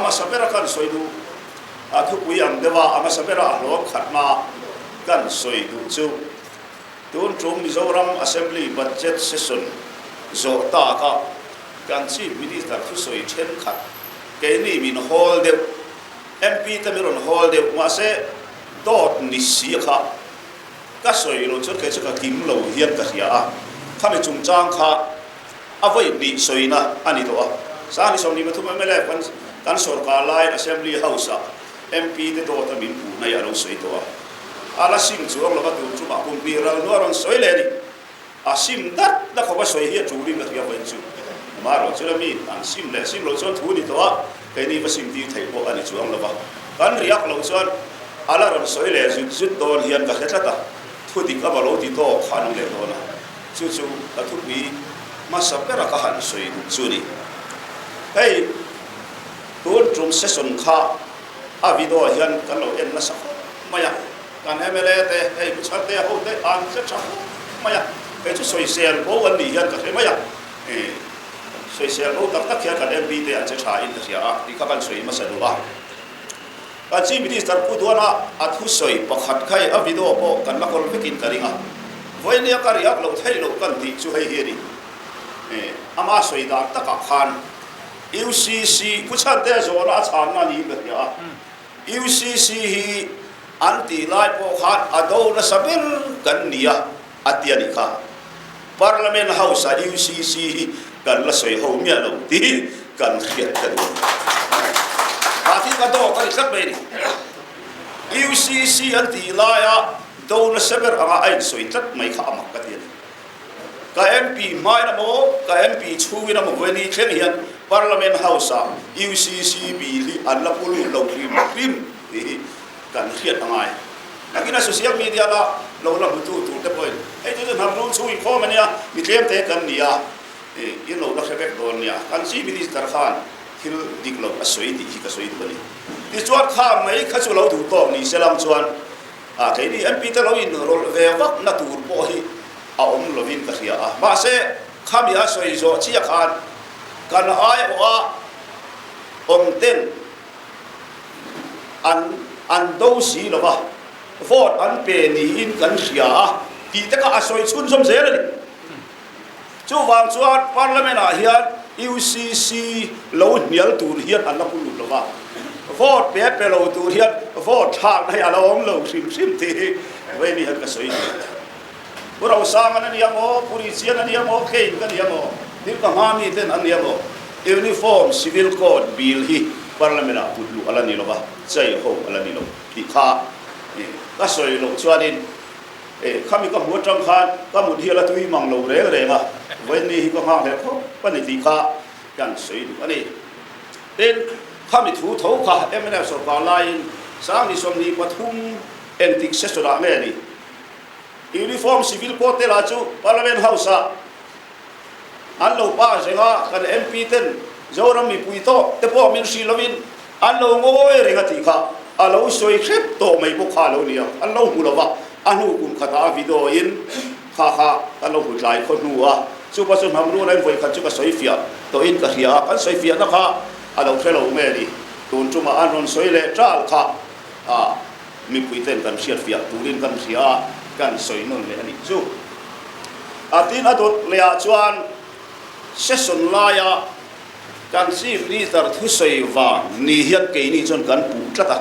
hmasa bera kan sawi duh a thupui ang deuha a hmasa bera a hlawm khatna kan sawi duh chu tun tum Mizoram Assembly Budget Session zawh taka kan Chief Minister thusawi thenkhat keini min hawl deuh MP te min rawn hawl deuh mahse dawt ni si kha ka sawi lo chuan kei chu ka kim lo hian ka hria a, khami chungchang kha a vawi hnih sawina a ni tawh a. Sangni 23 mla kan kan sawrkar laiin Assembly House-ah MP te dawta min puh mai a lo sawi tawh a, a la sim chuang lova tur chungah kum hnih ral hnuah a rawn sawi leh a ni. A sim dat na khawp a sawi hi a tulin ka hria vawiin chu. Amaherawh chuan mi an sim leh sim loh chuan thu a ni tawh a, keini va sim tir theih pawh a ni chuang lo va. Kan riak loh chuan a la rawn sawi leh zut zut dawn hian ka hre tlat a, thu dik a va lo ti tawk kha an awm leh dawn a. Chu chu ka thupui hmasa bera ka han sawi duh chu a ni. Hei tun tum session kha a video hian kan lo en nasa khawp mai a. Kan mla te hei Pu Chharte ho te an hre tha khawp mai a, kei chu sawisel bo an nih hian ka hre mai a, sawisel bo tak tak hian kan MP te an che tha in ka hria a tih kha kan sawi hmasa duh a. Kan Chief Minister Pu Duana a thusawi pakhat kha hei a video pawh kan la kawl vekin ka ring a, vawinia ka riak loh theih loh kan tih chu hei hi a ni. Ama sawi dan takah khan UCC Pu Chhante zawhna a chhanna niin ka hria a, UCC hi an tih lai pawh khan a do nasa ber kan ni a, a ti a nih kha. Parliament House ah UCC hi kan la sawi ho miah lo tih kan hriat ka duh a ni. Mahni ka dawk a ni tlat mai a ni. UCC an tih laia do nasa ber anga a insawi tlat mai kha a mak ka ti a ni. Ka MP hmain a maw, ka MP chhungin a maw vawiin thleng hian Parliament House-ah UCC bill hi an la pu lut lo hrim hrim tih hi kan hriat a ngai. Nakin a social media la lo la hmutu tur te pawhin hei chu chu hnam rul chhung inkhawm a nia, mi tlem te kan ni a, in lo la hre vek dawn nia. Kan Chief Minister khan thil dik lo a sawi tih hi ka sawi duh a ni. Tichuan kha mai kha chu lo duh tawk ni se lam chuan A, keini MP te lo inrawlh ve vak na tur pawh hi a awm lovin ka hria a, mahse khami a sawi zawh chiah khan kan aiawha awm ten an an do si lo va, vote an pe niin kan hria a tih te kha a sawi chhunzawm zel a ni. Chuvang chuan Parliament ah hian UCC lo hnial tur hian an la pu lut lo va, vote pe pe lo tur hian vote thlakna hi a la awm lo hrim hrim tih hi Vemi hian ka sawi duh. Pu Rosangan a nia maw, Pu Richian a nia maw, Kane ka nia maw, thil ka hma mi ten an nia maw, Uniform Civil Code Bill hi Parliament ah put luh a la ni lo va, chei ho a la ni lo tih kha ka sawi loh chuanin E, khami ka hmu atang khan ka mut hi a la tui mang lo reng reng a, vawiinni hi ka nghak hleh khawp a ni tih kha kan sawi duh a ni. Tin, khami thu tho kha mnf sawrkar laiin Sangni 23 engtik session ah nge ni? Uniform Civil Code te lah chu Parliament House ah an lo pass reng a, kan MP ten Zoram mipui tawk te pawh min hrilh lovin An lo ngawi reng a tih kha a lo sawi hrep tawh mai bawk kha a lo ni a, an lo hmu lo va, a hnu kum khatah a video in kha kha kan lo hmu tlai khaw hnu a, chupa chu hnam rul a in vawi khat chu ka sawi fiah tawh in ka hria a, kan sawi fiahna kha a lo hre lo nge ni, tun tumah an rawn sawi leh ṭal kha a mipui ten kan hriat fiah turin kan hria a, kan sawi nawn leh a nih chu. A tin a dawt leh ah chuan session laia Kan Chief Minister thusawi vang ni hian keini chuan kan puh tlat a.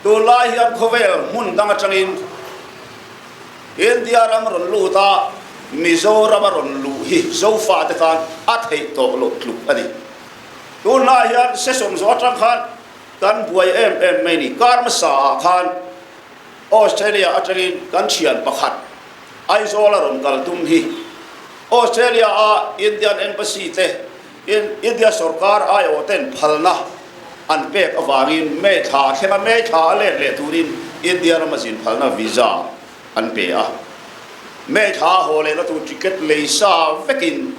Tunlai hian khawvel hmun dang atangin India ram rawn lut a, Mizoram a rawn luh hi Zofate khan a theih tawh loh tluk a ni. Tunlai hian session zawh atang khan kan buai em em mai ni. Kar hmasa ah khan Australia atangin kan thian pakhat Aizawl a rawn kal tum hi Australia a Indian Embassy te India sawrkar aiawh ten phalna an pek avangin May thla thlenga May thla a let leh turin India rama zin phalna visa an pe a. May thla a haw lehna tur ticket lei sa vekin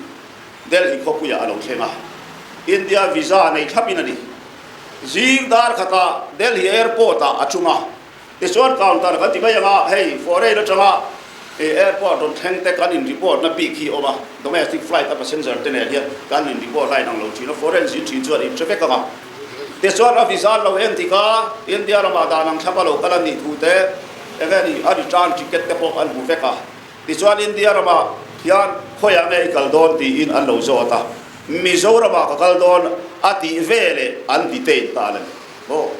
Delhi khawpuiah a lo thleng a. India visa nei thlapin a ni. Zing dar khatah Delhi airport ah a tum a. Tichuan counter kan ti mai ang a, hei foreign atanga airport rawn thleng te kan in report na bik hi a awm a, domestic flight a passenger te nen hian kan in report line ang lo thin a, foreign zin thin chuan in hre vek ang a. Tichuan a visa an lo en tik a, India ramah dan ang thlap a lo kal a nih thu te, eng nge ni, a return ticket te pawh an hmu vek a. Tichuan India ramah hian khawiah nge i kal dawn tiin an lo zawt a, Mizoramah ka kal dawn a tih veleh an detain ta a ni maw?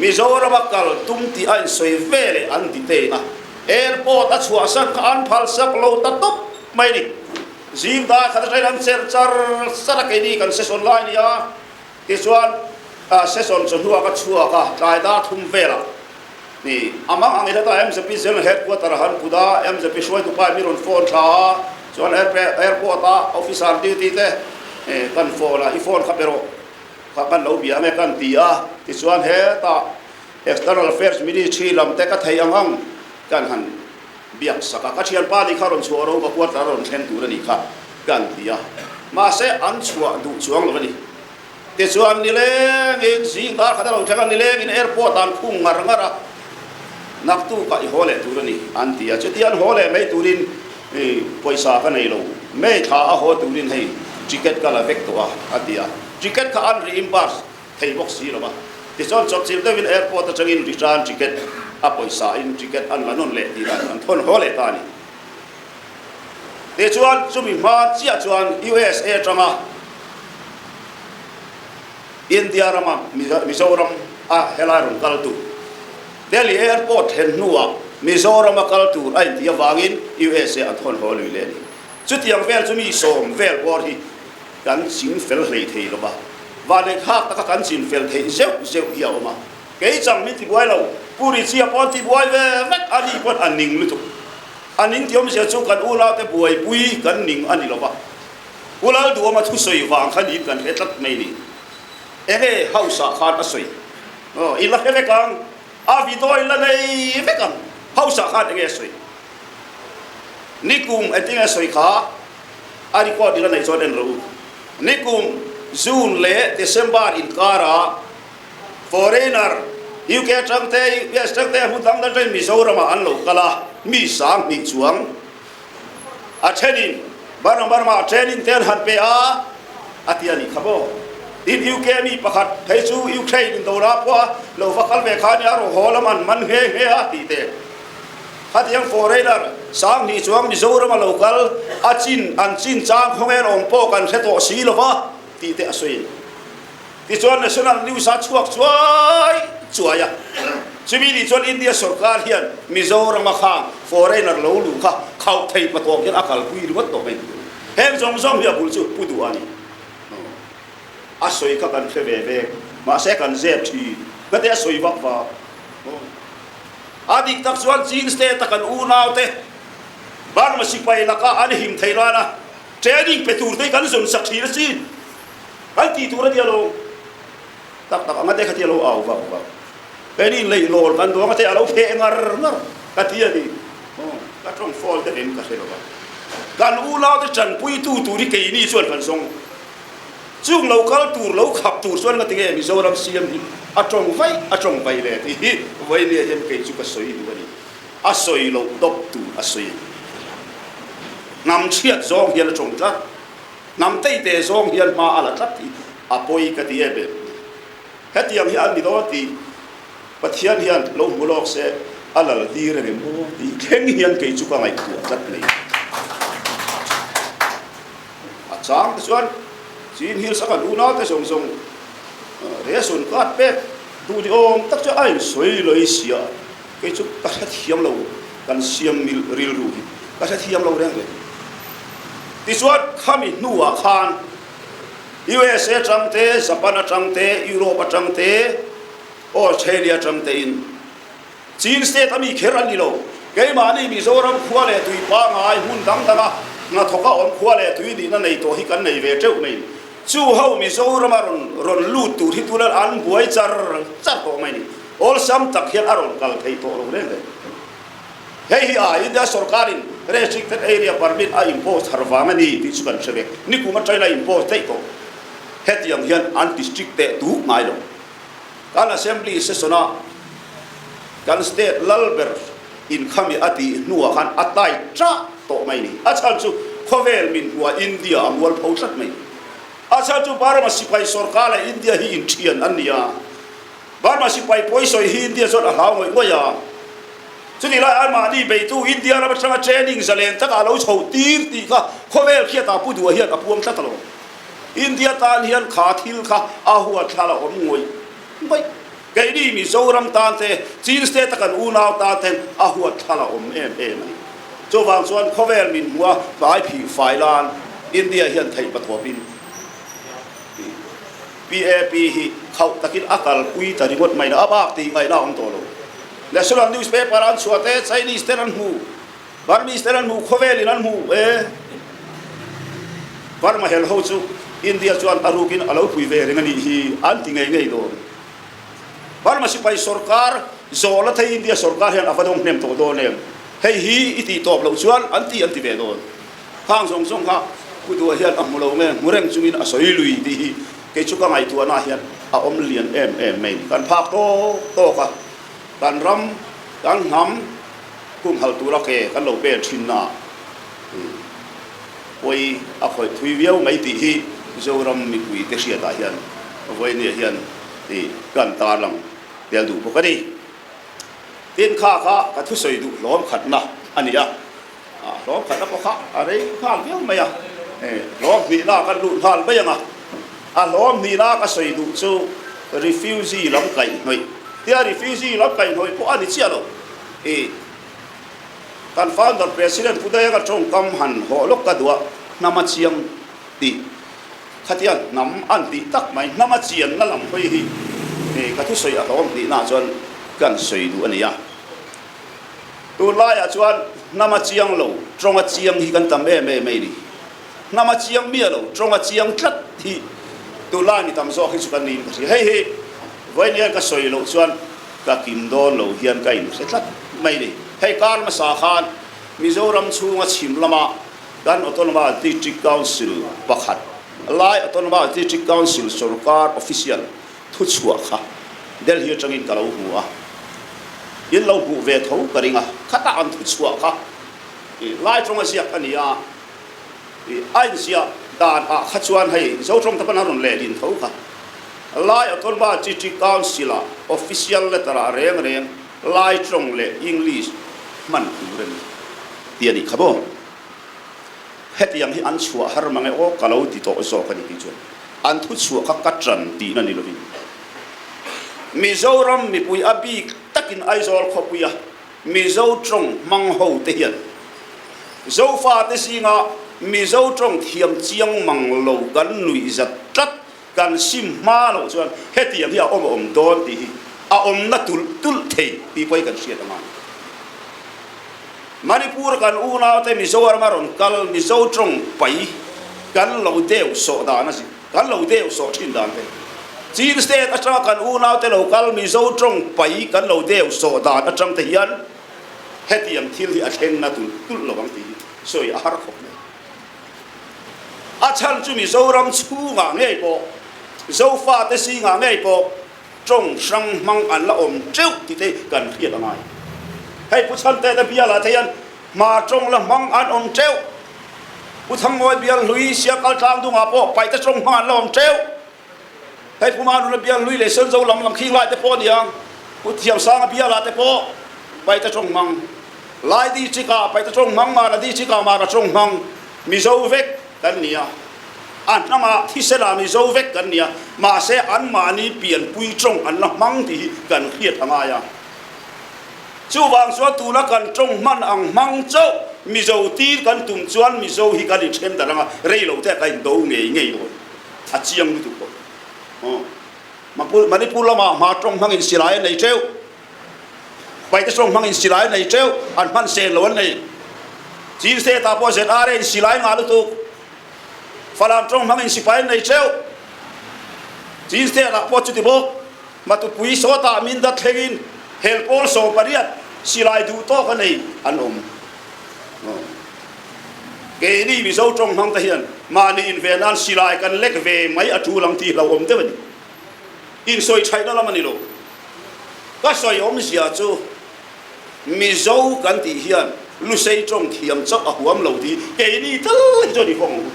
Mizorama kal tum tih a insawi veleh an detain a, airport a chhuahsan kha an phalsak lo ta tawp mai a ni. Zing dar khat atangin an cher char char a, keini kan session lai a ni a, tichuan session chawhnuah ka chhuak a, tlai dar thum velah ni a mang ang ila ta MZP General Headquarter a han put a, MZP hruaitu pa in mi rawn phone tha a, chuan airport a officer duty te kan phone a, i phone kha pe rawh kha kan lo bia ange kan ti a, tichuan hetah External Affairs Ministry lam te ka thei ang ang kan han biak sak a, ka thianpa nih kha rawn chhuah ro ka quarter a rawn thleng tur a nih kha kan ti a, mahse an chhuah duh chuang lo a ni. Tichuan nilengin zing dar khat a lo thleng a, nilengin airport ah an khung ngar ngar a, naktukah i haw leh tur a ni an ti a, chutia an haw leh mai turin pawisa ka nei lo, May thla a haw turin hei ticket ka la vek tawh a a ti a, ticket kha an reimburse thei bawk si lo va. Tichuan chawpchilh deuhin airport atangin return ticket a pawisa in ticket an la nawn leh tih dan an thawn haw leh ta a ni. Tichuan chumi hma chiah chuan USA atanga India rama Mizoram a helai rawn kal tur Delhi airport thlen hnuah Mizoram a kal tur a intih avangin USA an thawn haw lui leh a ni. Chutiang vel chu mi sawm vel bawr hi kan ching fel hlei thei lo va, vanlei thlak taka kan chin fel theih zeuh zeuh hi a awm a. Kei chang min tibuai lo, Pu Richie-a pawh an tibuai ve vek a ni pawn a ning lutuk. A ning tih awmzia chu kan unaute buaipui kan ning a ni lo va, Pu Lalduama thusawi vang kha niin kan hre tlat mai ni. Enge House-ah khan a sawi? Aw, i la hre vek ang, a video i la nei vek ang, House-ah khan enge a sawi? Nikum engtinge a sawi kha? A record ila neih chuan en rawh u. Nikum June leh December inkara foreigner UK atang te, US atang te, hmun dang dang atangin Mizoramah an lo kal a, mi 2000 chuang a thenin Burma Burma training te an han pe a, a ti a nih kha maw. Tin UK mi pakhat phei chu Ukraine indona pawh a lo va kal ve kha nia, raw haw lam an man nghe nghe a tih te. Khatiang foreigner 2000 chuang Mizoram a lo kal a chin an chin chang khawngel awm pawh kan hre tawh si lo va tih te a sawi. Tichuan National News a chhuak chuai chuai a, chumi nih chuan India sorkar hian Mizoram a khang foreigner lo luh kha khauh thei patawk hian a kalpui ringawt tawh mai. Heng zawng zawng hi a bul chu pu duh a ni. A sawi kha kan hre ve ve, mahse kan zep thin. Hmete a sawi vak vak. A dik tak chuan Chin State a kan unaute Burma sipai laka an him theih nana training pe tur te hi kan zawn sak thin asin. Kan tih tur a nia lo. Tak tak anga te kha ti a lo au vak vak. Keini leihlawl kan duang a te a lo pheh ngar ngar ka ti a ni. Ka tawng fawl deuh in ka hre lo va. Kan unaute tanpuitu tur hi keini chuan kan zawng. Chung lo kal tur, lo khap tur chuan nga tinge Mizoram CM hi a tawng vai a tawng vai le tih hi vawinia hian kei chu ka sawi duh a ni. A sawi loh dawp tur a sawi a ni. Hnam chhiat zawng hian a tawng tlat, hnam teite zawng hian hma a la tlat tih a pawi ka ti em em. Hetiang hi an ni dawn tih Pathian hian lo hmu lawk se a lal tir em maw tih thleng hian kei chu ka ngaihtuah tlat mai. A chang te chuan Chin Hills a kan unaute zawng zawng ration card pek duh ni awm tak chu a insawi lawih sia, kei chu ka hrethiam lo kan siam rilru hi ka hrethiam lo reng reng. Tichuan khami hnuah khan USA atang te, Japan atang te, Europe atang te, Australia atang tein Chin State a mi kher an ni lo. Keimahni Mizoram khua leh tui pangngai hmun dang danga hnathawka awm khua leh tui nihna nei tawh hi kan nei ve teuh mai. Chu ho Mizorama rawn rawn lut tur hi tunah an buai char char tawh mai ni. Awlsam tak hian a rawn kal theih tawh lo reng reng. Hei hi a India sorkarin Restricted Area Permit a impose thar vang a ni tih chu kan hre vek. Nikum atangin a impose daih tawh. Hetiang hian an ti strict teh duh ngai lo. Kan Assembly session-a kan state lal ber inkhami a tih hnuah khan a tai ṭah tawh mai ni. A chhan chu khawvel min hmuah India a mualpho tlat mai. A chhan chu Burma sipai sorkar leh India hi inthian an ni a. Burma sipai pawisawi hi India chuan a hlau ngawih ngawih a. Chutih lai anmahni beitu India ram atanga training zalen takah a lo chhoh tir tih kha khawvel khiatah Pu Duha hian a puang tlat alawm. India tan hian kha thil kha a huatthlal a awm ngawih ngawih. Keini Mizoram tan te, Chin State a kan unau tan ten a huatthlal a awm em em a ni. Chuvang chuan khawvel min hmu a tlai phih fai lan India hian theih pathawpin PAP hi khauh takin a kalpui ta ringawt mai a, a bak tih ngaihna a awm tawh lo. National newspaper an chhuah te, Chinese ten an hmu, Burmese ten an hmu, khawvelin an hmu e. Burma hel ho chu India chuan a rukin a lo pui ve reng a nih hi an ti ngei ngei dawn. Burma sipai sorkar zawh la thei India sorkar hian a va dawng hnem tawh dawn em? Hei hi i tih tawp loh chuan an ti an ti ve dawn. Khang zawng zawng kha Pu Duha hian a hmu lo nge hmu reng chungin a sawi lui tih hi kei chu ka ngaihtuahna hian a awm lian em em mai ni. Kan phak tawk tawk a, kan ram, kan hnam humhalh tura ke kan lo pen thinna pawi a khawih thui viau mai tih hi Zoram mipuite hriatah hian vawinia hian kan tarlang tel duh bawk a ni. Tin kha kha ka thusawi duh hlawm khatna a ni a. Hlawm khatna pawh kha a rei nghal viau mai a, hlawm hnihna kan lut nghal mai ang a. A hlawm hnihna ka sawi duh chu refugee lam kaihhnawih tia refugee lam kaihhnawih pawh a ni chiah lo. I kan founder president Pu Dayanga tawngkam han hawh lawk ka duh a, hnam a chiang tih khatia hnam an tih tak mai hnam a chianna lam hawi hi ka thusawi a hlawm hnihna chuan kan sawi duh a ni a. Tunlaiah chuan hnam a chiang lo, tawng a chiang hi kan tam em em mai ni. Hnam a chiang miah lo, tawng a chiang tlat hi tunlai mi tam zawk hi chu kan niin ka hria. Hei hi vawiin ka sawi loh chuan ka kim dawn lo hian ka inhre tlat mai ni. Hei kar hmasa khan Mizoram chhunga chhim lama kan Autonomous District Council pakhat lai Autonomous District Council sorkar official thuchhuah kha Delhi atangin ka lo hmu a, in lo hmuh ve tho ka ring a, khata an thuchhuah kha i lai tawnga ziak a ni a, i a inziah dan ah kha chuan hei Mizo tawng te pawn a rawn lehlin tho kha. Lai Autonomous District Council ah official letter ah reng reng Lai tawng leh English hman tur a ni tih a nih kha maw? Hetiang hi an chhuah har mang e aw ka lo ti tawh zawk a ni tih chuan an thuchhuah kha ka ṭan tihna ni lovin Mizoram mipui a bik takin Aizawl khawpuia Mizo ṭawng hmang ho te hian Zofate zinga Mizo ṭawng thiam chiang mang lo kan nuih zat tlat kan sim hma loh chuan hetiang hi a awm a awm dawn tih hi a awmna tulh tulh thei tih pawh hi kan hriat a ngai. Manipur kan unaute Mizoram a rawn kal Mizo tawng pai kan lo deuh sawh dan a zin kan lo deuh sawh thin dan te Chin state atanga kan unaute lo kal Mizo tawng pai kan lo deuh sawh dan atang te hian hetiang thil hi a thleng na tulh tulh lo ang tih hi sawi a har khawp mai. A chhan chu Mizoram chhungah ngei pawh Zofate zingah ngei pawh Tawng hrang hmang an la awm teuh tih te kan hriat a ngai. Hei Pu Chhante te bialah te hian hma tawng la hmang an awm teuh. Pu Thangmawi bial hlui Siakal tlang dungah pawh paihte tawng hmang an la awm teuh. Hei Pu Manuna bial hlui leh Senzo lam lam khing lai te pawh a nia. Pu Thiamsanga bialah te pawh paihte tawng hmang. Lai district ah paihte tawng hmang, Mara district ah Mara tawng hmang Mizo vek kan ni a. A hnamah thisela Mizo vek kan ni a, mahse anmahni pianpui tawng an la hmang tih hi kan hriat a ngai a. Chuvang chuan tuna kan tawng hman ang hmang chauh Mizo tir kan tum chuan Mizo hi kan inthen darh ang a, rei lo te a ka indo ngei ngei dawn. A chiang lutuk bawk. Manipur lamah hma tawng hmangin silai an nei teuh. Paite sawng hmangin silai nei teuh an hman sen lo an nei. Chin State ah pawh ZRA in silai ngah lutuk. Falam tawng hmangin sipai an nei teuh. Chin State ah pawh chuti bawk. Matupui sawtah min dat thlengin hel pawl 18 silai duh tawk a nei an awm. Keini Mizo tawng hmang te hian mahni inven nan silai kan lek ve mai a tul ang tih hlauhawm deuh a ni. Insawi thaihna lam a ni lo. Ka sawi awmzia chu Mizo kan tih hian Lusei tawng thiam chauh a huam lo tih keini tal hi chuan i hawng ang u.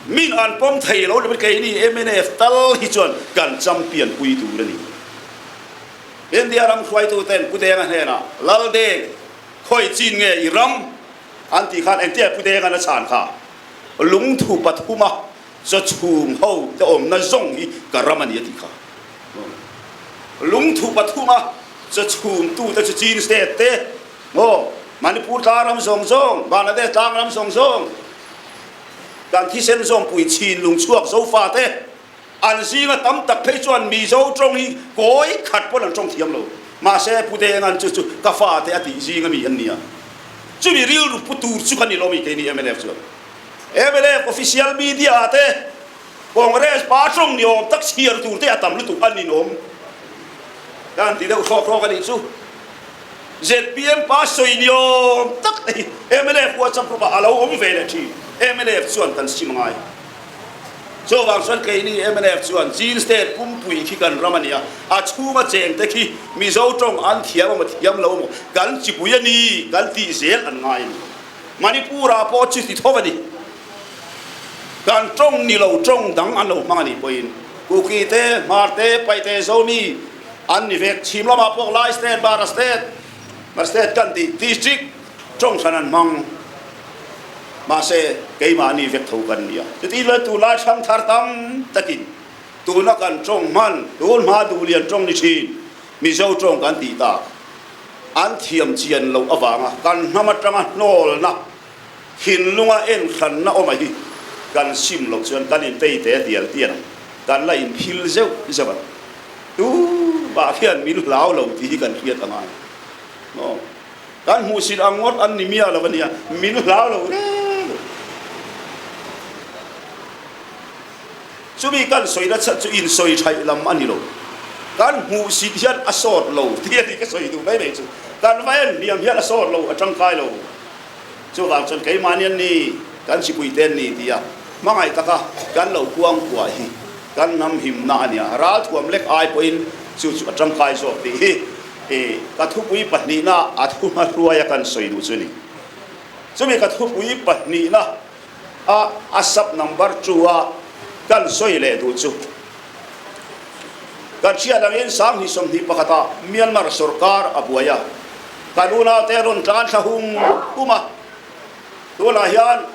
Min an pawm thei lo leh keini mnf tal hi chuan kan champion pui tur a ni. India ram hruaituten Pu Denga hnenah, Lal Deng, khawi chin nge i ram? an tih khan engtiah Pu Denga'n a chhan kha, Lungthu pathuma chaw chhum ho te awmna zawng hi ka ram a ni a tih kha. Lungthu pathuma chaw chhum tute chu Chin State te, maw, Manipur tlang ram zawng zawng, Bangladesh tlang ram zawng zawng, kan thisen zawmpui chhin lung chhuak Zofa te, an zinga tam tak phei chuan Mizo tawng hi kawi khat pawn an tawng thiam lo. Mahse, Pu Denga'n chu chu ka fate a tih zinga mi an nia. Chumi rilru pu tur chu kan ni lo mi keini mnf chuan. Mnf official media ah te Congress pa tawng ni awm tak chhiar tur te a tam lutuk a ninawm. Ka han ti deuh hrawk hrawk a nih chu. Zpm pa sawi ni awm tak te hi mnf WhatsApp group ah a lo awm ve leh thin. Mnf chuan kan sim angai. Chuvang chuan keini mnf chuan Chin State pumpui khi kan ram a ni a, a chhunga cheng te khi Mizo tawng an thiam emaw thiam lo emaw kan chipui a ni kan tih zel an ngai a ni. Manipur ah pawh chuti tho a ni. Kan tawng ni lo tawng dang an lo hmang a nih pawhin Kuki te, Hmar te, Paite, Zomi an ni vek. Chhim lamah pawh Lai State, Bara State, Bara State kan tih District tawng hran an hmang. Mahse, keimahni vek tho kan nia. Chuti luai tunlai hrang thar tam takin tuna kan tawng hman, tun hma duhlian tawng ni thin, Mizo tawng kan tih tak an thiam chian loh avanga kan hnam atanga hnawlna Thinlunga enhranna awm a hi kan sim loh chuan kan intei te tial tial ang, kan la inphil zeuh zeuh ang. Tumah hian min hlau lo tih hi kan hriat a ngai. Aw, kan hmuhsit ang ngawt an ni miah lo a nia, min hlau lo reng. Chumi kan sawi na chhan chu insawi thaih lam a ni lo. Kan hmuhsit hian a sawt lo tih a ni ka sawi duh mai mai chu. Kan va en hniam hian a sawt lo, a tangkai lo. Chuvang chuan keimahni an ni, kan chipuite an ni tia hmangaih taka kan lo kuang kuah hi kan hnam himna a nia. Ralthuam lek ai pawhin chu chu a tangkai zawk tih hi ka thupui pahnihna a thu hmahruaia kan sawi duh chu a ni. Chumi ka thupui pahnihna a a sub number two a kan sawi leh duh chu kan hriat angin 2021 ah Myanmar sorkar a buai a, kan unaute a rawn tlan thla hum hum a, tunah hian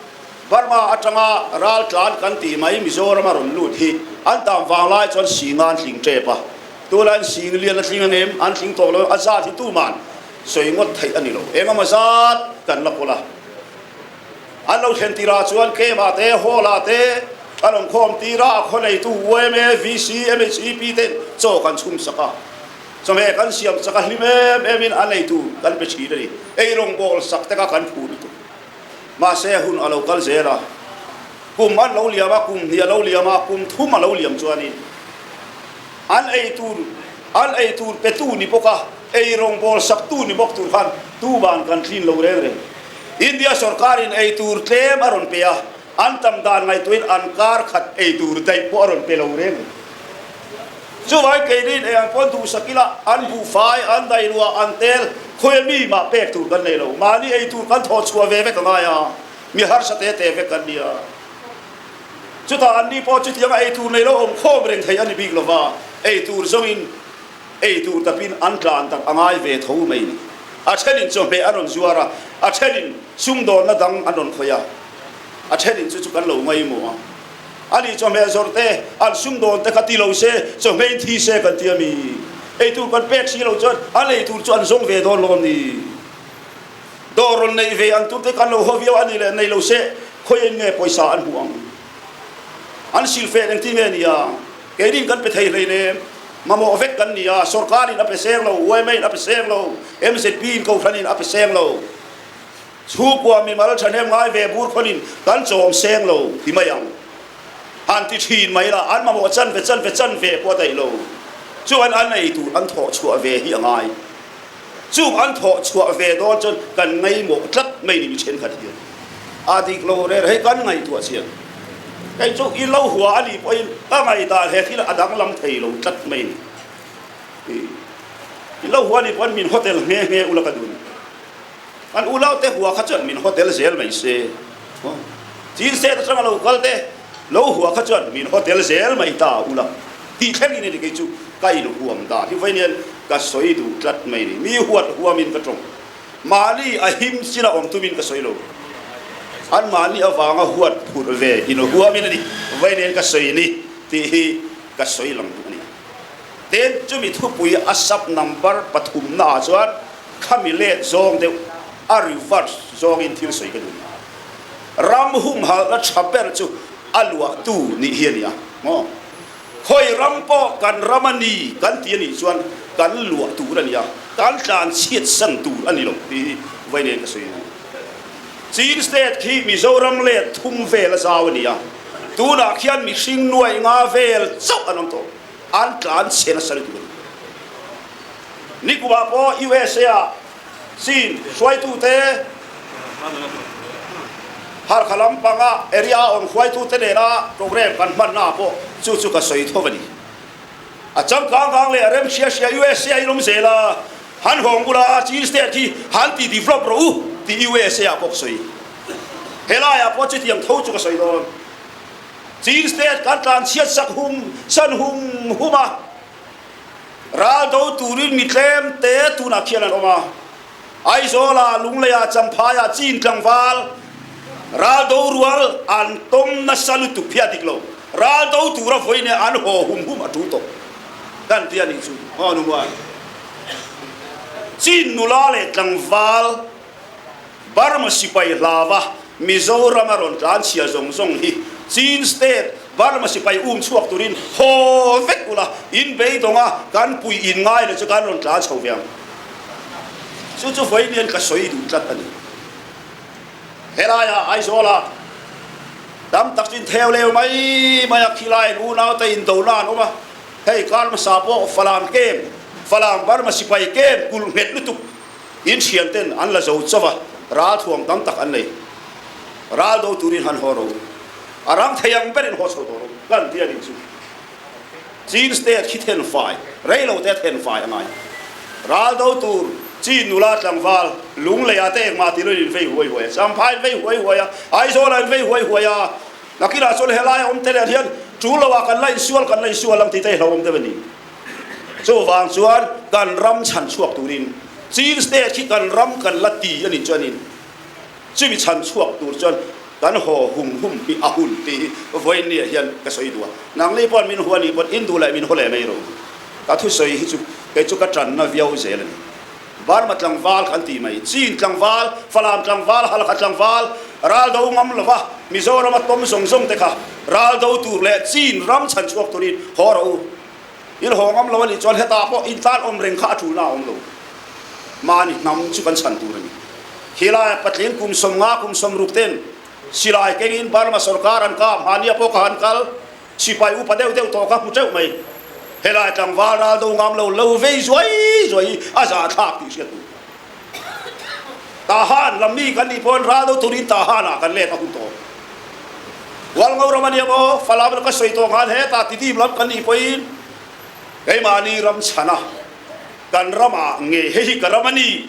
Burma atanga ral tlan kan tih mai Mizoram a rawn lut hi an tam vang lai chuan singa an tling tep a, tunah hian sing lian a tling angem an tling tawh lo a zat hi tuman sawi ngawt theih a ni lo, engemaw zat kan la pawlh a. An lo thlen tirah chuan Kema te, Hall-ah te an awm khawm tir a, a khaw neitu yma, VC, MHEP ten chaw kan chhum sak a, chawhmeh kan siam sak a, hlim em emin a neitu kan pe thin a ni. Eirawng bawl sak te kha kan phu lutuk. Mahse hun a lo kal zel a, kum an lo liam a, kum hnih a lo liam a, kum thum a lo liam chuanin an eitur an eitur petu ni bawk a, eirawng bawl saktu ni bawk tur khan tuban kan thlin lo reng reng. India sorkarin ei tur tlem a rawn pe a, an tam dan ngaihtuahin an kar khat ei tur daih pawh a rawn pe lo reng reng. Chuvangin keini in ei ang pawn duhsak ila an buhfai, an dailuah, an tel khawia mi mah pek tur kan nei lo. Mahni ei tur kan thawh chhuah ve vek a ngai a, mi harsa te te vek kan ni a. Chutah anni pawh chutianga ei tur nei lo awm khawm reng thei a ni bik lova, ei tur zawngin Ei tur tapin an tlan tak a ngai ve tho mai ni. A thenin chawhmeh an rawn zuar a, a thenin sumdawnna dang an rawn khawih a, a thenin chu chu kan lo ngaimawh a. Ani chawhmeh zawrh te, an sumdawn te kha ti lo se, chawhmeh in thi se kan ti a mi. Ei tur kan pek si lo chuan an ei tur chu an zawng ve dawn lo a mi. Dawr rawn neih ve ang tur te kan lo haw viau a ni leh nei lo se, khawiin nge pawisa an hmuh ang? An silfeh engtin nge nia? Keinin kan pe thei hleinem. Mamawh vek kan ni a, sorkarin a pe seng lo, yma in a pe seng lo, mzp in kohhranin a pe seng lo. Chhungkua mimal thahnem ngai ve bur khawnin kan chawm seng lo ti mai ang. Han ti thin mai la, an mamawh chan ve chan ve chan ve pawh a daih lo. Chuan an ei tur an thawh chhuah ve hi a ngai. Chung an thawh chhuah ve dawn chuan kan ngaimawh tlat mai ni mi thenkhat hian a dik lo rel hei kan ngaihtuah chiang. Kei chu i lo hua a nih pawhin ka ngaihdan he thil a danglam thei lo tlat mai ni. I lo hua a nih pawhin min hotel nghe nghe ula ka duh ni. Kan ulaute hua kha chuan min hotel zel mai se. Chin state atanga lo kal te. Lo hua kha chuan min haw tel zel mai ta ula tih thlengin a ni kei chu ka inhuam dan hi vawiin ka sawi duh tlat mai ni. Mi huat huamin ka tawng. Mahni a him chila awm tumin ka sawi lo. An mahni avanga huat phurh ve inhuamin a ni vawiin ka sawi ni tih hi ka sawi lang duh a ni. Tin, chumi thupui a sub number pathumnaah chuan khami let zawng deuh a reverse zawngin thil sawi ka duh. Ram humhalhna tha ber chu a luahtu nih hi a ni a maw? Khawi ram pawh kan ram a ni kan ti a nih chuan kan luah tur a ni a, kan tlan chhiat san tur a ni lo tih hi vawi nen ka sawi a ni. Chin State khi Mizoram let thum vel a zau a ni a, tunah khian mihring nuaih nga vel chauh an awm tawh, an tlan chhe nasa lutuk a ni. Nikumah pawh USA ah Chin hruaitute Harkha lampanga area a awm hruaitute nena program kan hmanna ah pawh chu chu ka sawi tho a ni. A changkang vang leh a rem hria hria USA in awm zel a, han hawng bula Chin state hi han ti develop rawh u tih USA ah pawh ka sawi. Helaiah pawh chutiang tho chu ka sawi dawn. Chin state kan tlanchhiat sak hum san hum hum a. Ral do turin mi tlem te tunah khian an awm a, Aizawla, Lungleia, Champhaia, Chin tlangval ral do rual an tawm nasa lutuk phiah dik lo. Ral do tura vawiin an haw hum hum a tul tawh kan ti a nih chu. Aw nu muan. Chin nula leh tlangval Burma sipai hlava Mizoram a rawn tlan chhia zawng zawng hi Chin State Burma sipai um chhuak turin haw vek ula, in beidawng a kan pui in ngai leh chu kan rawn tlan chho ve ang. Chu chu vawiin ka sawi duh tlat a ni. Helaiah Aizawlah tam tak chin theu leu mai mai a khilaiin unaute indona an awm a, hei kar hmasa pawh Falam camp, Falam Burma sipai camp kulh nghet lutuk In thianten an la zo chauh a, ralthuam tam tak an nei. Ral do turin han haw ro. A rang thei ang berin haw chho tawh ro. Kan ti a nih chu. Chin state khi then fai, rei lo te then fai a ngai. Ral do tur Chin nula tlangval Lungleia te engmah ti loin in vei huai huai a, Champhai in vei huai huai a, Aizawla in vei huai huai a. Nakinah chuan helaia awm te leh hian tul loah kan la insual kan la insual ang tih te hi hlauhawm deuh a ni. Chuvang chuan kan ram chhan chhuak turin Chin State hi kan ram kan la ti a nih chuanin chumi chhan chhuak tur chuan kan haw hum hum hi a hun tih hi vawiinniah hian ka sawi duh a. Nangni pawh min hua nih pawn in duh leh min haw leh mai rawh. Ka thusawi hi chu kei chu ka tanna viau zel a ni. Burma tlangval kan ti mai, Chin tlangval, Falam tlangval, Halkha tlangval, ral do ngam lova Mizorama tawm zawng zawng te kha ral do tur leh Chin ram chhan chhuak turin haw rawh u. In haw ngam lo a nih chuan hetah pawh in tan awm reng kha a tulna a awm lo. Mahni hnam chu kan chhan tur a ni. Khilaia patling kum 50 kum 60 ten silai kengin Burma sorkar an kap, Hmania pawh ka han kal, sipai upa deuh deuh tawh ka hmu teuh mai. Helai tlangval ral do ngam lo lo vei zuai zuai hi a zahthlak tih hriat tur. Tahan lam mi kan nih pawhin ral do turin Tahan ah kan let a hun tawh. Hualngo ram a nia maw? Falam ram ka sawi tawh khan hetah Tidim lam kan nih pawhin keimahni ram chhana kan ramah nge hei hi ka ram a ni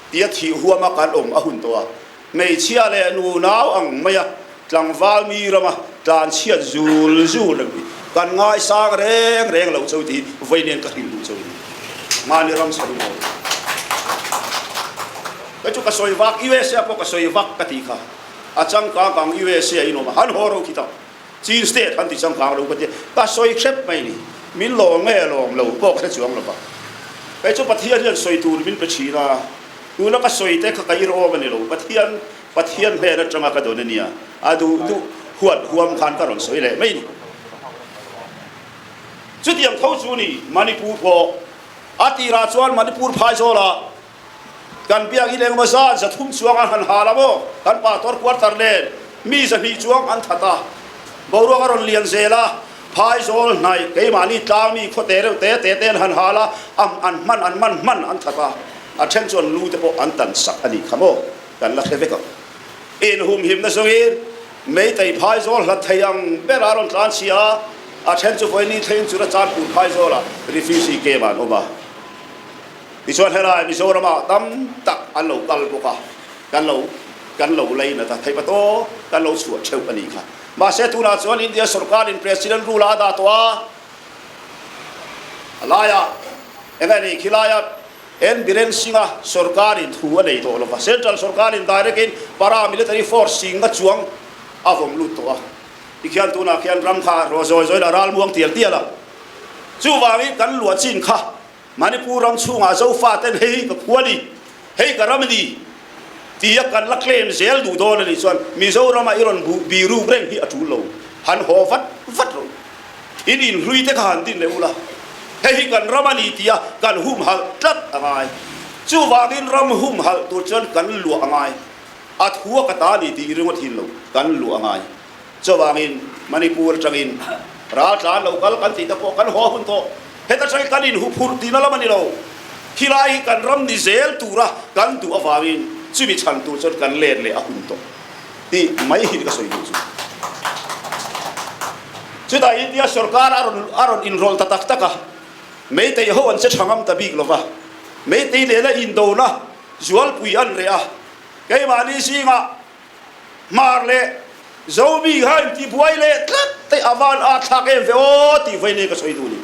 tia thih huama kan awm a hun tawh a. Hmeichhia leh nunau ang maia tlangval mi rama tlanchhiat zul zul reng hi kan ngaisang reng reng lo cheu tih hi vawi nen ka hrilh duh cheu a ni. Mahni ram chhan in awm. Kei chu ka sawi vak, USA pawh ka sawi vak ka tih kha. A changkang kang USA in awm a, han haw ro khi tak. Chin state han ti changkang lo ka tia, ka sawi hrep mai ni. Min lawm nge lawm lo pawh ka hre chuang lo va. Kei chu Pathian hian sawi tur min pe thin a, tuna ka sawi te kha ka ir awm a ni lo. Pathian, Pathian hnen atanga ka dawn a nia, a duh duh huat huam khan ka rawn sawi leh mai ni. Chutiang tho chu ni Manipur pawh. A tirah chuan Manipur phaizawlah Kan biak in engmaw zat 300 chuang an han hal a maw? Kan pastor quarter nen mi 200 chuang an that a. Boruak a rawn lian zel a, phaizawl hnaih keimahni tlang mi khaw te reuh te te te an han hal a, an hman an man hman an that a, a then chuan lu te pawh an tan sak a nih kha maw? Kan la hre vek ang. Inhumhimna zawngin Meitei phaizawl hlat thei ang ber a rawn tlan chhia a, a then chu vawiin thleng chura Chanpur phaizawlah refugee camp ah an awm a. Tichuan helai Mizoramah tam tak an lo kal bawk a, kan lo kan lo lei nat a, theih pat aw kan lo chhuah theuh a nih kha. Mahse tunah chuan India sorkarin President rule a dah tawh a, a laiah eng a nih khi laia N Biren Singh-a sorkarin thu a nei tawh lo va, Central sorkarin direct in para military force singa chuang a vawm lut tawh a. Tikhian tunah khian ram kha rawh zawi zawi la ral muang tial tial a. Chuvangin kan luah chin kha Manipur ram chhungah Zofa ten hei ka khua ni, hei ka ram a ni tia kan la claim zel duh dawn a nih chuan Mizorama i rawn buh biruk reng hi a tul lo, han haw vat vat rawh. In inhlui te kha han din leh ula, hei hi kan ram a ni tia kan humhalh tlat a ngai. Chuvangin ram humhalh tur chuan kan luah a ngai. A thua ka ta ni tih ringawt hin lo, kan luah a ngai. Chuvangin Manipur atangin raltlan lo kal kan tih te pawh kan haw hun tawh. Heta tangin kan inhuphurh tihna lam a ni lo. Khilai hi kan ram ni zel tura kan duh avangin chumi chhan tur chuan kan let leh a hun tawh tih mai hi ka sawi duh chu. Chutah India sorkar a rawn a rawn inrawlh ta tak tak a, Meitei ho an che tha ngam ta bik lova, Meitei nena indona zualpui an reh a, keimahni zingah Hmar leh Zomi kha intibuai leh tlat te a van a thlak em ve aw tih vawi nei ka sawi duh ni.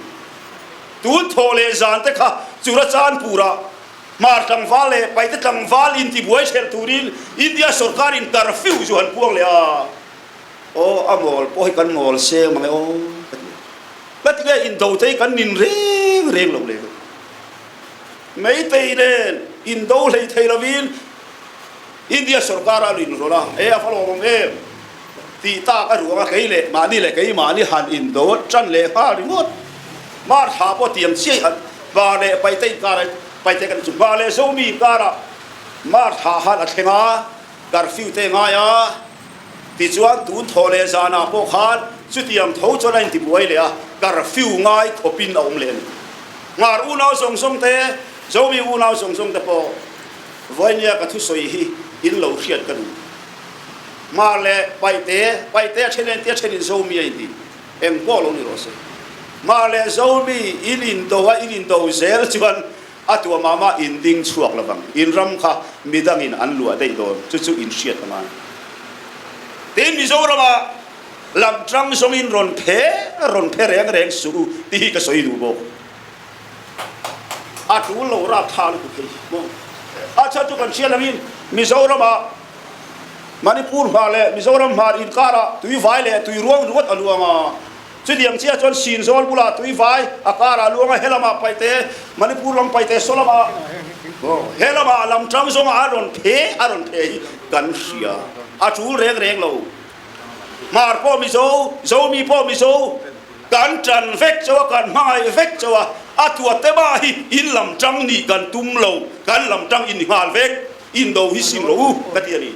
Tun thawh leh zan te kha Churachandpur-ah Hmar tlangval leh Paite tlangval intibuai hrelh turin India sorkarin curfew chu han puang leh a. Aw a mawl pawh hi kan mawl seng mang e aw ka ti a. Ka ti nge indo te hi kan nin reng reng lo leh. Meitei nen indo hlei thei lovin India sorkar a lin rawlh a, e a va lawmawm em? tih tak a ruang a, kei leh mahni leh keimahni han indo tan leh nghal ringawt. Mar thla pawh tiang chiai an hma leh paite inkar paite kan chu hma leh Zomi inkara mar thla han a thleng a, curfew te ngai a, tichuan tun thaw leh zanah pawh khan chutiang tho chuan a intibuai leh a, curfew ngai khawpin a awm leh a ni. Hmar unau zawng zawng te, Zomi unau zawng zawng te pawh. Vawinia ka thusawi hi in lo hriat ka duh. Hmar leh Paihte, Paihte a then entia then in Zomi a inti, eng pawh lo ni rawh se. Hmar leh Zomi in indo a in indo zel chuan a tua mah mah in ding chhuak lovang. In ram kha midangin an luah daih dawn, chu chu in hriat a ngai. Tin Mizorama lam tang zawngin rawn phe rawn phe reng reng suh u tih hi ka sawi duh bawk. A tul lo rap tha lutuk thei maw? A chhan chu kan hria langin Mizorama Manipur hmar leh Mizoram hmar inkarah tuivai leh tuiruang ringawt a luang a. Chutiang chiah chuan Sinzawl bulah tuivai a karah a luang a, helamah Paite, Manipur lam Paite saw lamah helamah lam tang zawnga a rawn phe a rawn phe hi kan hria. A tul reng reng lo. Hmar pawh Mizo, Zomi pawh Mizo. Kan tan vek chauh a, kan hmangaih vek chauh a, a tuate mah hi in lam tang nih kan tum lo, kan lam tang in nghal vek, indo hi sim rawh u ka ti a ni.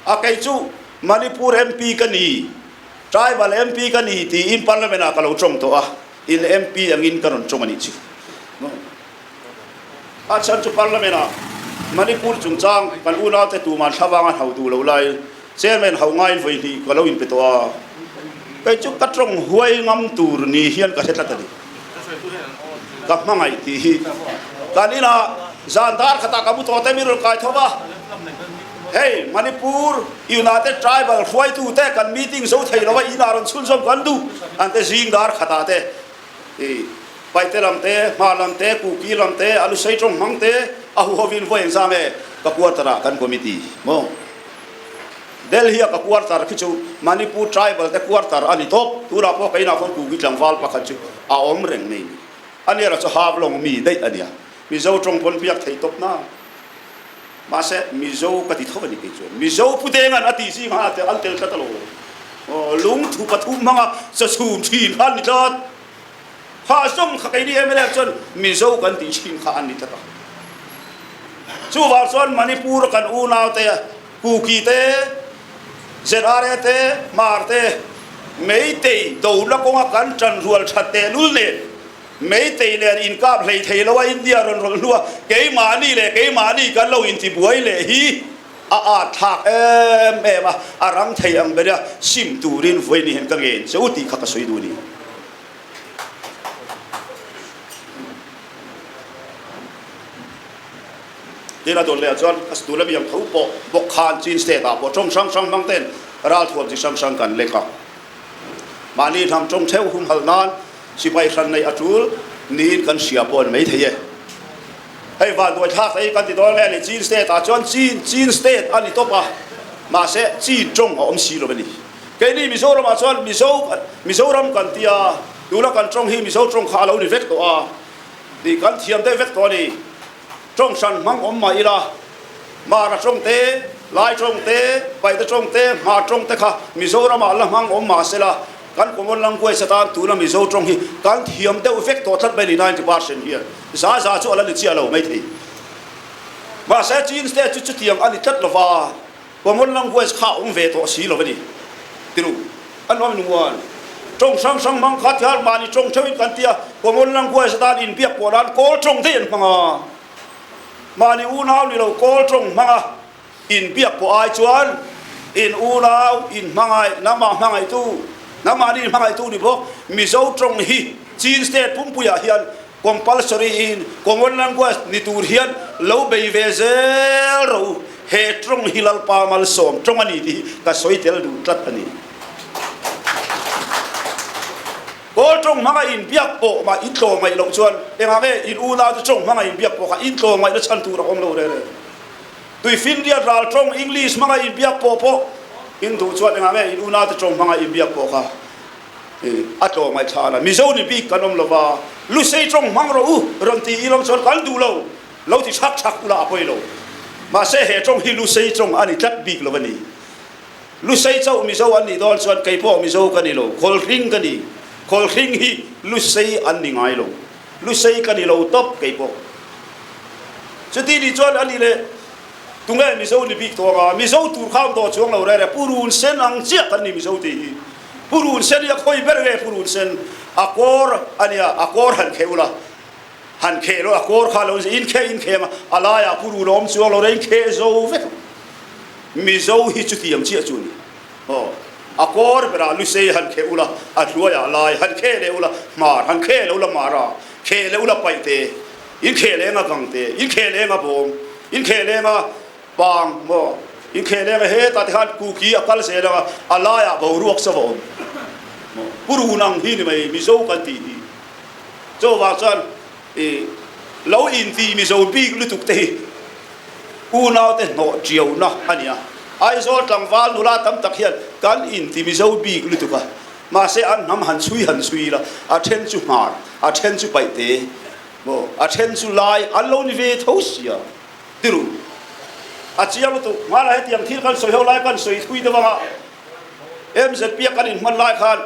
A kei chu Manipur MP ka ni, Tribal MP ka ni tiin Parliament ah ka lo tawng tawh a, in MP angin ka rawn tawng a nih chu. A chhan chu Parliament ah Manipur chungchang kan unaute tuman thlavang a hau duh lo lai Chairman hau ngaiin vawi hnih ka lo inpe tawh a, kei chu ka tawng huai ngam tur ni hian ka hre tlat a ni. Ka hmangaih tih hi kan inah zan dar khatah ka mu tawh te min rawn kai tho va, hei Manipur United Tribal hruaitute kan meeting zo thei lo va inah rawn chhunzawm kan duh an te zing dar khatah te I Paite lam te, Hmar lam te, Kuki lam te, a lusei tawng hmang te, a huhovin vawi engzam e ka quarter ah kan committee maw? Delhi a ka quarter khi chu Manipur tribal te quarter a ni tawp, tunah pawh ka inah khawn Kuki tlangval pakhat chu a awm reng mai ni. A nia chu Havlong mi daih a nia, Mizo tawng pawn biak theih tawp na. Mahse Mizo ka ti tho a ni kei chuan. Mizo Pu Denga'n a tih zingah an tel tlat alawm. Aw lungthu pathum hmanga chachhum thin kha an ni tlat. Kha zawng kha keini mla chuan Mizo kan tih thin kha an ni tlat a. Chuvang chuan Manipur kan unaute Kuki te, ZRA te, Hmar te, Meitei dona kawnga kan tanrual that tehlul nen Meitei nen inkap hlei thei lo a India rawn rawlh hnua keimahni leh keimahni kan lo intibuai leh hi a at thlak em em a, a rang thei ang ber a sim turin vawiin hian ka ngen che u tih kha ka sawi duh a ni. Tin a dawn leh ah chuan a tuna mi ang tho pawh bawk khan Chin state ah pawh tawng hrang hrang hmang ten ralthuam chi hrang hrang kan lek a. Mahni hnam tawng theuh humhalh nan sipai hran neih a tul niin kan hria pawh a ni maithei e. Hei vanduai thlak ei kan ti dawn nge ni Chin state ah chuan Chin Chin state a ni tawp a, mahse Chin tawng a awm si lo a ni. Keini Mizoram ah chuan Mizo Mizoram kan ti a, tuna kan tawng hi Mizo tawng kha a lo ni vek tawh a, tih kan thiam deuh vek tawh a ni. Tawng hran hmang awm mah ila, Mara tawng te, Lai tawng te, Paihte tawng te, Hmar tawng te kha Mizoramah la hmang awm mah sela, kan common language atan tuna Mizo tawng hi kan thiam deuh vek tawh tlat mai ni 90% hian za za chu a la ni chiah lo maithei. Mahse Chin state chu chutiang a ni tlat lova, common language kha a awm ve tawh si lo a ni. Tiru, an awm nunguan. Tawng hrang hrang hmang kha tial mahni tawng theuhin kan ti a, common language atan inbiak pawh nan Kawl tawng daih an hmang a. Mahni unau ni lo Kawl tawng hmang a inbiak pawh ai chuan in unau in hmangaih, nangmah hmangaihtu, nangmahni hmangaihtu ni bawk Mizo tawng hi Chin state pumpuiah hian Compulsory in common language ni tur hian lo bei ve zel rawh u, he tawng hi Lalpa malsawm tawng a ni tih hi ka sawi tel duh tlat a ni. Kawl tawng hmanga inbiak pawh mah in tlawm ngaih loh chuan engah nge in unau te tawng hmanga inbiak pawh kha in tlawm ngaihna chhan tur a awm lo reng reng. Tuifinriat ral tawng English hmanga inbiak pawh pawh in duh chuan engah nge in unau te tawng hmanga inbiak pawh kha A tlawm ngaihthla la, Mizo ni bik kan awm lova, Lusei tawng hmang rawh u rawn ti ilang chuan kan duh lo, lo ti chhak chhak ula a pawi lo. Mahse he tawng hi Lusei tawng a ni tlat bik lo a ni. Lusei chauh Mizo an nih dawn chuan kei pawh Mizo ka ni lo, Khawlhring ka ni. Khawlhring hi Lusei an ni ngai lo. Lusei ka ni lo tawp kei pawh. Chuti nih chuan a ni le, tunge Mizo ni bik tawng a, Mizo tur kha awm tawh chuang lo rere, Purun sen ang chiah kan ni Mizo tih hi. Purun sen hi a khawi ber nge purun sen a kawr a nia a kawr han kheh ula han kheh lo a kawr kha lo in kheh in kheh ang a laiah purun a awm chuang lo reng kheh zo vek Mizo hi chutiang chiah chu a ni aw a kawr berah lusei han kheh ula a hluaiah lai han kheh leh ula hmar han kheh leh ula mara kheh leh ula paihte in kheh leng a gangte in kheh leng a bawm in kheh leng a Pang maw? Inkhel eng a hetah te khan Kuki a kal zel ang a, a laiah boruak sa va awm maw? Pu Run ang hi ni mai Mizo kan tih hi. Chuvang chuan i lo inti Mizo bik lutuk te hi unaute hnawh tiauna a ni a. Aizawl tlangval nula tam tak hian kan inti Mizo bik lutuk a, mahse an hnam han chhui han chhui ila a then chu hmar, a then chu paihte maw, a then chu lai an lo ni ve tho sia. Tiru, a chiang lutuk. Hmanah hetiang thil kan sawi ho lai kan sawi thui deuh anga MZP a kan inhman lai khan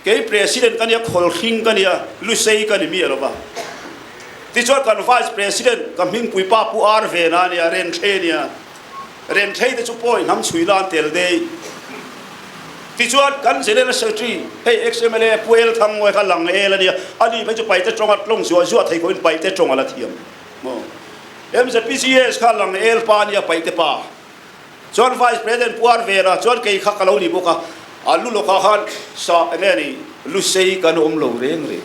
kei President ka nia, Khawlhring ka nia, Lusei ka ni miah lova. Tichuan kan Vice President ka hmingpui pa Pu Ar Vena nia, Renthlei nia. Renthlei te chu pawi hnam chhui la an tel dei. Tichuan kan General Secretary hei ex-MLA Pu El Thangmawia kha lang el a nia, ani phei chu paite tawnga tlawng zuah zuah thei khawhin paite tawng a la thiam. Maw? MZPCS kha lang el pa nia paih te pa. Chuan Vice President puar ve la chuan kei kha ka lo ni bawk a, a lu lawkah khan sa enge ni Lusei kan awm lo reng reng.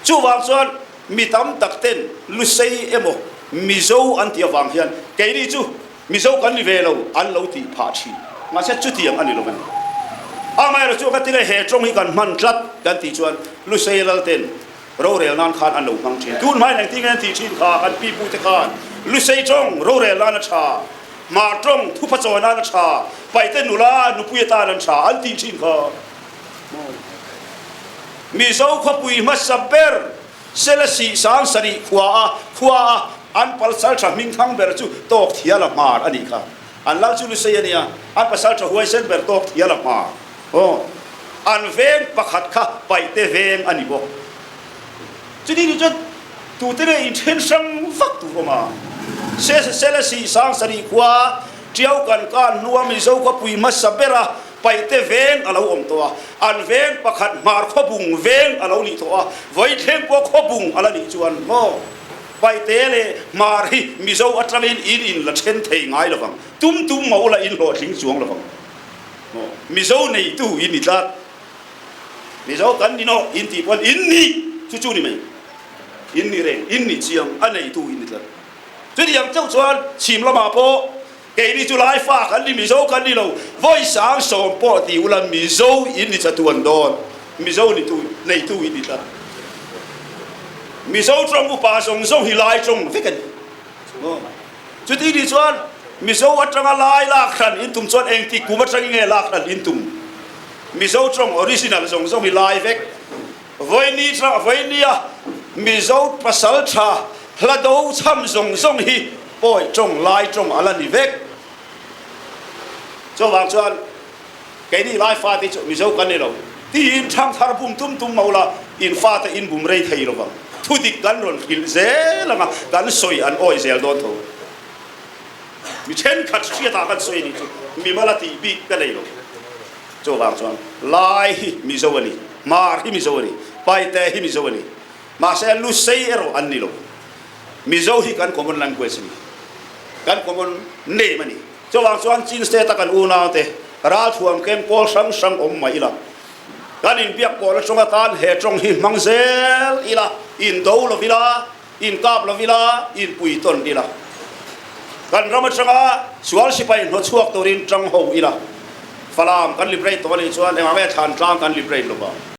Chuvang chuan mi tam tak ten Lusei emaw Mizo an tih avang hian keini chu Mizo kan ni ve lo an lo tih phah thin. Mahse chutiang a ni lo a ni. Amaherawhchu ka ti le he tawng hi kan hman tlat kan tih chuan Lusei lal ten Rorel nan khan an lo hmang thin. Tun hmain engtin nge an tih thin kha kan pi pute khan Lusei tawng rorel nan a tha, Hmar tawng thupa chawi nan a tha, Paite nula nupui atan an tha an tih thin kha. Mizo khawpui hmasa ber Selesih Sangsarih khua a khua a an pasal tha hming thang ber chu Tawk Thiala Hmar a nih kha. An lal chu Lusei a nia, an pasal tha huaisen ber Tawk Thiala Hmar. Aw, an veng pakhat kha paihte veng a ni bawk. Chutih ni chuan tute nge inthen hrang vak tur awm a? Selesih Sangsarih khua Tiau kan kan hnua Mizo khawpui hmasa bera paihte veng a lo awm tawh a, an veng pakhat Hmar khawbung veng a lo nih tawh a, Vawithleng pawh khawbung a la nih chuan maw paihte leh Hmar hi Mizo atangin in in la then thei ngai lovang, tum tum mah ula in hlawhtling chuang lovang. Mizo neitu in ni tlat. Mizo kan ni nawh in tih pawn in ni chu chu ni mai. In ni reng, in ni chiang, a neitu in ni tlat. Chutiang chauh chuan chhim lamah pawh keini chu Lai fa kan ni, Mizo kan ni lo, vawi sang sawm pawh ti ula Mizo in ni chatuan dawn, Mizo ni tu neitu in ni tlat. Mizo tawng upa zawng zawng hi Lai tawng vek a ni. Chuti ni chuan Mizo atanga Lai lak hran in tum chuan engtik kum atangin nge lak hran in tum? Mizo tawng original zawng zawng hi Lai vek. Vawiini tah vawinia Mizo pasal tha hla do chham zawng zawng hi pawi tawng lai tawng a la ni vek. Chuvang chuan keini lai fate chu Mizo kan ni lo tiin thangthar bum tum tum mo la in fate in bum rei thei lovang. Thu dik kan rawn hrilh zel anga kan sawi an awi zel dawn tho. Mi thenkhat hriatah kan sawi a nih chu mimal a tih bik ka nei lo. Chuvang chuan Lai hi Mizo a ni, Hmar hi Mizo a ni, Paite hi Mizo a ni. Mahse Lusei erawh an ni lo. Mizo hi kan common language a ni, kan common name a ni. Chuvang chuan Chin State a kan unaute ralthuam keng pawl hrang hrang awm mai ila, kan inbiak pawh la tawng atan he tawng hi hmang zel ila, indo lo ila, Inkap lo ila, inpui tawn ila. Kan ram atanga sual sipai hnawchhuak turin tang ho ila. Falam kan liberate tawh a nih chuan engah nge thlan tlang kan liberate lo vang?